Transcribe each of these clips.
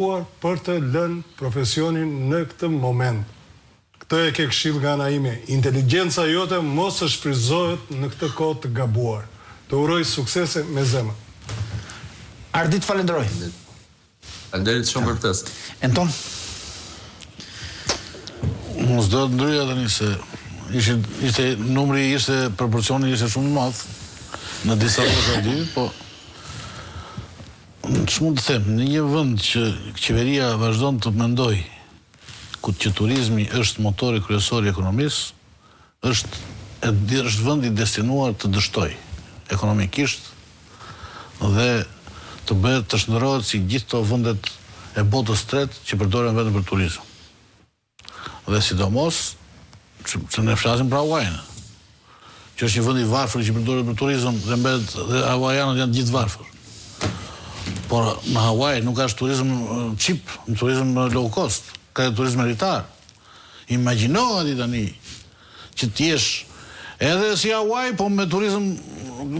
Për të lënë profesionin në këtë moment. Këtë e ke këshillë nga ana ime, inteligjenca jote mos të shfrytëzohet në këtë kohë të gabuar. Të uroj suksese me zemër. Ardit falenderoj. Faleminderit shumë për ftesën. Enton. Unë s'do të ndryja tani se ishin ishte numri ishte proporcioni ishte shumë i madh në disa vota dy, po Ç'mund të them, në një vend që qeveria vazhdon të mendojë ku që turizmi është motori kryesor i ekonomisë, është është vend i destinuar të dështojë ekonomikisht dhe të bëhet të shndërrohet si gjithë këto vendet e botës së tretë që përdoren vetëm për turizëm. Dhe sidomos, që ne flasim për Hawaiin, që është një vend i varfër që përdoret për turizëm dhe mbetet dhe hawaianët janë të gjithë të varfër. Por në Hawaii nuk është turizëm cheap, në turizëm low cost, ka edhe turizëm elitar. Imagjino ti tani që të jesh edhe si Hawaii, po me turizëm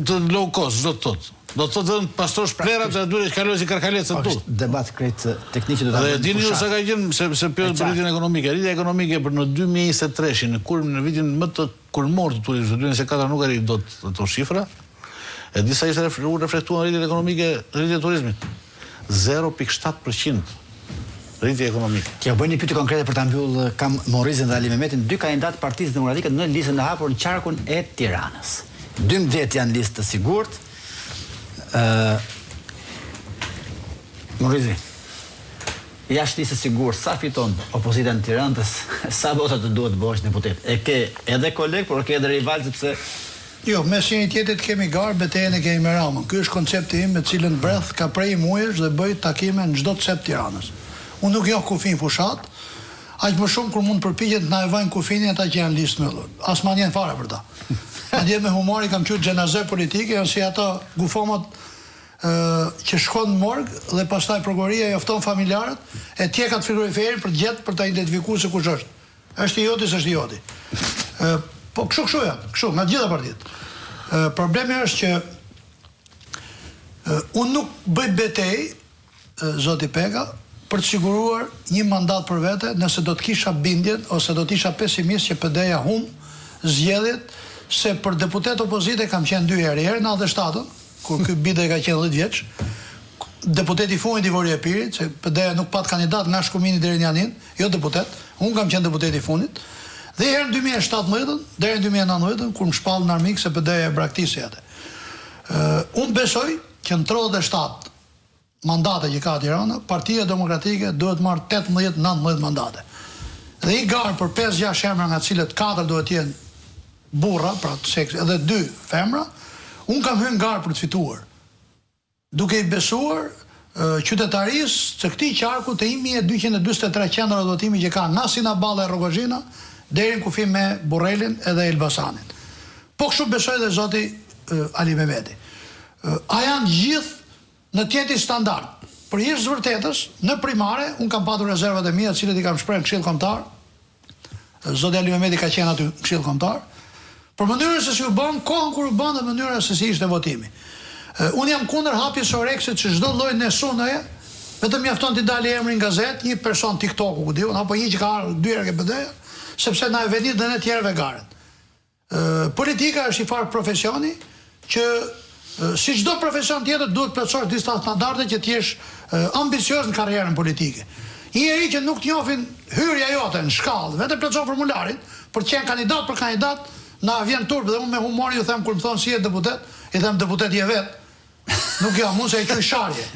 të low cost, ç'do të thotë. Do të thotë vetëm të pastrosh plehrat e atyre që kalojnë si karkalecë këtu. Është debat krejt teknik që do ta bëjmë. Dhe dini ju sa ka qenë se se pyet për rritjen ekonomike. Rritja ekonomike për në 2023-shin, në kur në vitin më të kulmor të turizmit, 2024 nuk arrit dot ato shifra. E di sa ishte u reflektuan rritjet ekonomike, rritja e turizmit. 0.7% rritje ekonomike. T'jua bëj një pyetje konkrete për ta mbyllë kam Murrizin dhe Alimehmetin, dy kandidatë të Partisë Demokratike në listën e hapur në qarkun e Tiranës. 12 janë listë të sigurt. Ë Murrizi. Jashtë listës së sigurt, sa fiton opozita në Tiranë, sa vota të duhet të bëhesh deputet? E ke edhe koleg, por e ke edhe rival sepse Jo, mes njëri-tjetrit kemi garë, betejën e kemi me Ramën. Ky është koncepti im me të cilën bredh ka prej muajsh dhe bëj takime në çdo cep të Tiranës. Unë nuk njoh kufin fushatë, aq më shumë kur mund të përpiqen të na e vënë kufinin ata që janë listë mbyllur. As ma ndjen fare për ta. Madje me humor i kam quajtur xhenaze politike, janë si ato gufomat që shkon në morg dhe pastaj prokuroria njofton familjarët e tjek atë frigoriferin për të gjetë për ta identifikuar se kush është. Është i joti, s'është i joti. Ë po kështu kështu janë, kështu nga të gjitha partitë. Ë problemi është që ë unë nuk bëj betejë zoti Peka për të siguruar një mandat për vete nëse do të kisha bindjen ose do të isha pesimist që PD-ja humb zgjedhjet se për deputet opozite kam qenë dy herë, një herë në 97-ën, kur ky Bide ka qenë 10 vjeç, deputeti i fundit i Vorio Epirit, se PD-ja nuk pat kandidat nga Shkumini deri në Janinë, jo deputet, unë kam qenë deputeti i fundit, dhe një herë në 2017-ën, deri në 2019-ën, kur më shpallën armik se PD-ja e braktisi atë. Unë besoj që në 37 mandate që ka Tirana, Partia Demokratike duhet të marrë 18-19 mandate. Dhe një garë për 5-6 emra nga të cilët 4 duhet të jenë burra, pra të seksit, edhe 2 femra, unë kam hyrë në garë për të fituar. Duke i besuar qytetarisë të këtij qarku të 1243 qendra votimi që ka nga Sinaballa e Rrogozhina deri në kufi me Burrelin edhe Elbasanin. Po kështu besoj dhe zoti Alimehmeti. A janë gjithë në të njëjtin standard? Për hir të vërtetës, në primare unë kam patur rezervat e mia, të cilat i kam shprehur në Këshill Kombëtar, Zoti Alimehmeti ka qenë aty në Këshill Kombëtar, për mënyrën se si u bën, kohën kur u bën dhe mënyra se si ishte votimi. Unë jam kundër hapjes së oreksit që çdo lloj nesunoje, vetëm mjafton t'i dalë emri në gazetë, një person TikToku, ku di unë, apo një që ka ardhur dy herë ke PD-ja, sepse na e venit dhe ne tjerëve garën. Politika është një farë profesioni që si çdo profesion tjetër duhet të plotësosh disa standarde që të jesh ambicioz në karrierën politike. Një njeri që nuk të njohin hyrja jote në shkallë, vetëm plotëson formularin për të qenë kandidat për kandidat, na vjen turp dhe unë me humor ju them kur më thonë si je deputet, i them deputet je vetë. Nuk jam unë se e quaj sharje.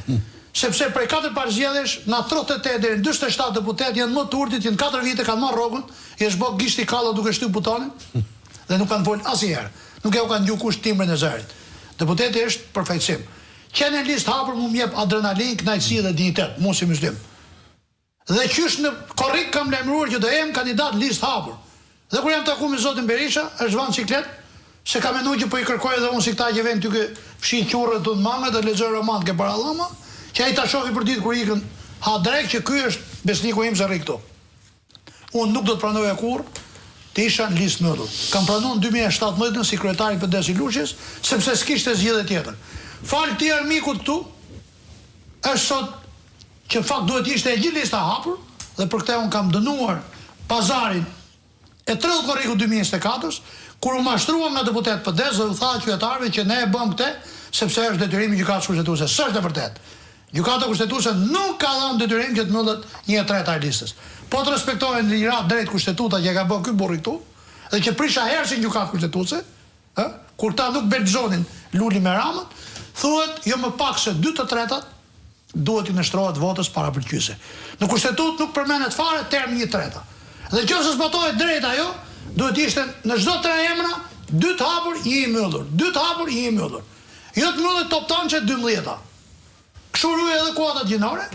Sepse prej katër palë zgjedhjesh, nga 38 deri në 47 deputetë janë më të urtit që në katër vite kanë marrë rrogën, i është bërë gishti kallo duke shtyp butonin dhe nuk kanë fol asnjëherë. Nuk ja u kanë dëgju kush timbrin e zërit. Deputeti është përfaqësim. Qenia në listë hapur mu më jep adrenalinë, kënaqësi dhe dinjitet, mu si Myslim. Dhe qysh në korrik kam lajmëruar që do jem kandidat listë hapur. Dhe kur jam taku me zotin Berisha, është vënë siklet, se ka menu që po i kërkoj edhe unë si këta që vejnë tuke fshi qurret tund mangët dhe lexoj roman ke parallama, që ai ta shofi për ditë kur ikën ha drekë që ky është besniku im se rri këtu. Unë nuk do të pranoja kurrë të isha në listë mbyllur. Kam pranuar në 2017 si kryetar i PD-së i Lushnjës, sepse s'kishte zgjidhje tjetër. Falë këtij armikut këtu, është sot. që në fakt duhet të ishte e gjithë lista e hapur dhe për këtë unë kam dënuar pazarin e 30 korrikut 2024-s, kur u mashtrua nga deputetë të PD-së dhe u tha qytetarëve që ne e bëmë këtë sepse është detyrim i Gjykatës Kushtetuese. S'është e vërtetë. Gjykata Kushtetuese nuk ka dhënë detyrim që të mbyllet një e treta e listës. Po të respektohen ligjërat drejt Kushtetuta që e ka bërë ky burri këtu dhe që prisha herësin Gjykatë Kushtetuese, ë, kur këta nuk belbëzonin Luli me Ramën, thuhet jo më pak se dy të tretat duhet t'i nënshtrohet votës parapëlqyese. Në Kushtetutë nuk përmendet fare termi një treta. Dhe në qoftë se zbatohet drejt ajo, duhet të ishte në çdo tre emra, dy të hapur, një i mbyllur, dy të hapur, një i mbyllur. Jo të mbyllet toptançe dymbëdhjeta. Kështu ruhej edhe kuotat gjinore.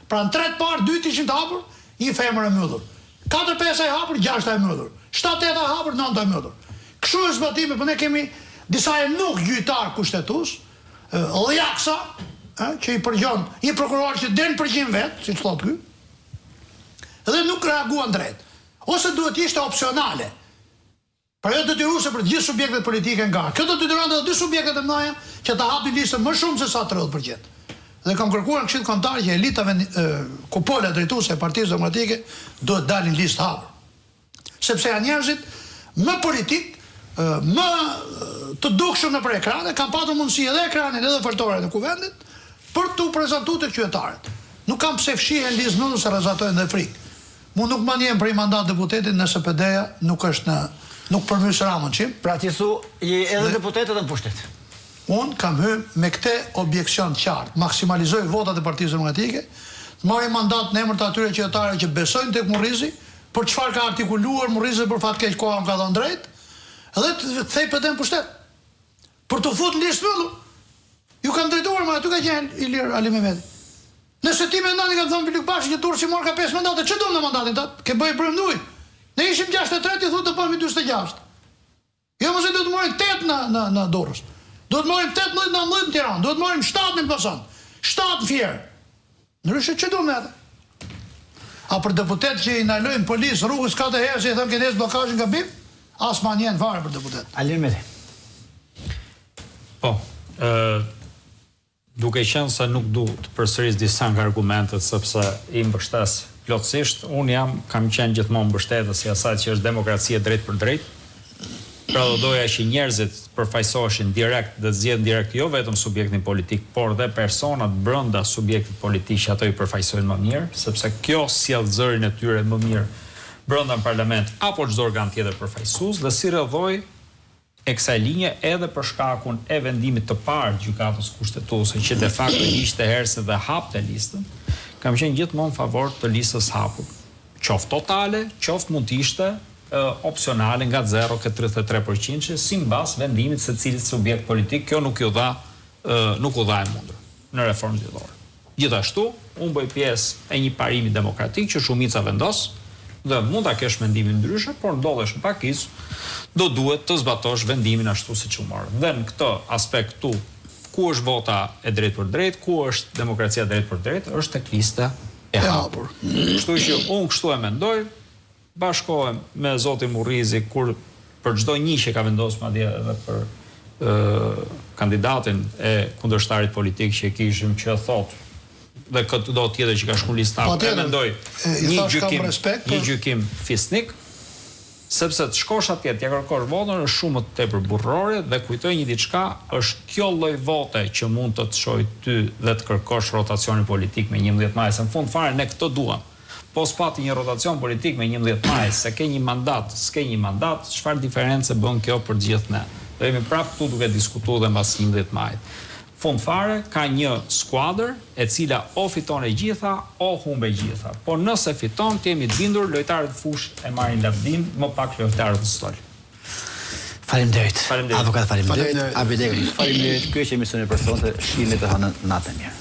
Pra në tre të parë, dy të ishin të hapur, një femër e mbyllur. Katër pesa e hapur, gjashta e mbyllur. Shtatë teta e hapur, nënta e mbyllur. Kështu është zbatimi, po ne kemi disa enuk gjyqtarë kushtetues, Ljaksa, ë, që i përgjon një prokuror që del në përgjim vetë, siç thotë ky, dhe nuk reaguan drejt. Ose duhet të ishte opsionale. Pra jo detyruese për të gjithë subjektet politike në garë. Kjo do të detyronte edhe dy subjektet e mëdha që ta hapnin listën më shumë se sa 30%. Dhe kam kërkuar në Këshill Kombëtar që elita kupola drejtuese e Partisë Demokratike duhet të dalin listë hapur. Sepse janë njerëzit më politik, më të dukshëm nëpër ekrane, kanë patur mundësi edhe ekranin edhe foltoren e Kuvendit për t'u prezantuar tek qytetarët. Nuk kanë pse fshihen listë mbyllur se rrezatojnë dhe frikë. Mu nuk ma ndjen për një mandat deputeti nëse PD-ja nuk është në nuk përmys Ramën çim. Pra ti thu je edhe deputet edhe në pushtet. Unë kam hy me këte objeksion të qartë, maksimalizoj votat e Partisë Demokratike, të marrim mandat në emër të atyre qytetarëve që besojnë tek Murrizi, për çfarë ka artikuluar Murrizi dhe për fat keq koha më ka dhënë drejt, dhe të kthej PD në pushtet. Për t'u fut në listë mbyllur. Ju kam drejtuar, më aty ka qenë Ilir Alimehmeti. Nëse ti mendon i kam thënë Bylykbashi që Durrësi morka 5 mandate, ç'e duam ne mandatin tënd? Ke bëj brymë në ujë. Ne ishim 63, ti thu do bëhemi 46. Jo mos e duhet të marrim 8 në në në Durrës. Duhet të marrim 18 19 në Tiranë, duhet të marrim 7 në Elbasan, 7 në Fier. Ndryshe ç'e duam ne atë? A për deputet që i ndalojnë policë rrugës katër herë se i thonë ke ndez bllokazhin gabim? As ma ndjen fare për deputet. Alimehmeti. Po, ë Duke qenë se nuk du të përsëris disa nga argumentet sepse i mbështes plotësisht, unë jam, kam qenë gjithmonë mbështetës i asaj që është demokraci e drejtpërdrejtë, pra do doja që njerëzit të përfaqësoheshin direkt dhe të zgjedhin direkt jo vetëm subjektin politik, por dhe personat brenda subjektit politik që ato i përfaqësojnë më mirë, sepse kjo sjell zërin e tyre më mirë brenda në parlament apo çdo organ tjetër përfaqësues dhe si rrjedhojë e kësaj linje edhe për shkakun e vendimit të parë të Gjykatës Kushtetuese që de facto hiqte herësin dhe hapte listën, kam qenë gjithmonë në favor të listës hapur, qoftë totale, qoftë mund të ishte opsionale nga zero ke 33 përqindshi, simbas vendimit të secilit subjekt politik, kjo nuk ju dha nuk u dha e mundur në reformë zgjedhore. Gjithashtu, unë bëj pjesë e një parimi demokratik që shumica vendos dhe mund ta kesh mendimin ndryshe, por ndodhesh në pakicë, do duhet të zbatosh vendimin ashtu siç u mor. Dhe në këtë aspekt këtu, ku është vota e drejtpërdrejtë, ku është demokracia e drejtpërdrejtë, është tek lista e hapur. Kështu që unë kështu e mendoj, Bashkohem me zotin Murrizi kur për çdo një që ka vendosur madje edhe për kandidatin e kundërshtarit politik që e kishim që thotë dhe këdo tjetër që ka shku në listë hapur, e mendoj një gjykim, një gjykim fisnik, sepse të shkosh atje t'ia kërkosh votën është shumë më tepër burrërore dhe kujtoj një diçka është kjo lloj vote që mund të të çojë ty dhe të kërkosh rotacionin politik me 11 maj, se në fund fare ne këtë duam. Po s'pati një rotacion politik me 11 maj, se ke një mandat, s'ke një mandat, çfarë diference bën kjo për të gjithë ne? Do jemi prapë këtu duke diskutuar dhe mbas 11 majit. Fund fare, ka një skuadër e cila o fiton e gjitha, o humb e gjitha. Po nëse fiton, të jemi të bindur, lojtarët në fushë e marrin lavdinë, më pak lojtarët në stol. Faleminderit. Faleminderit. Avokat faleminderit. Abidek, faleminderit. Ky është emisioni për sonte. Shihemi të hënën natën e mirë.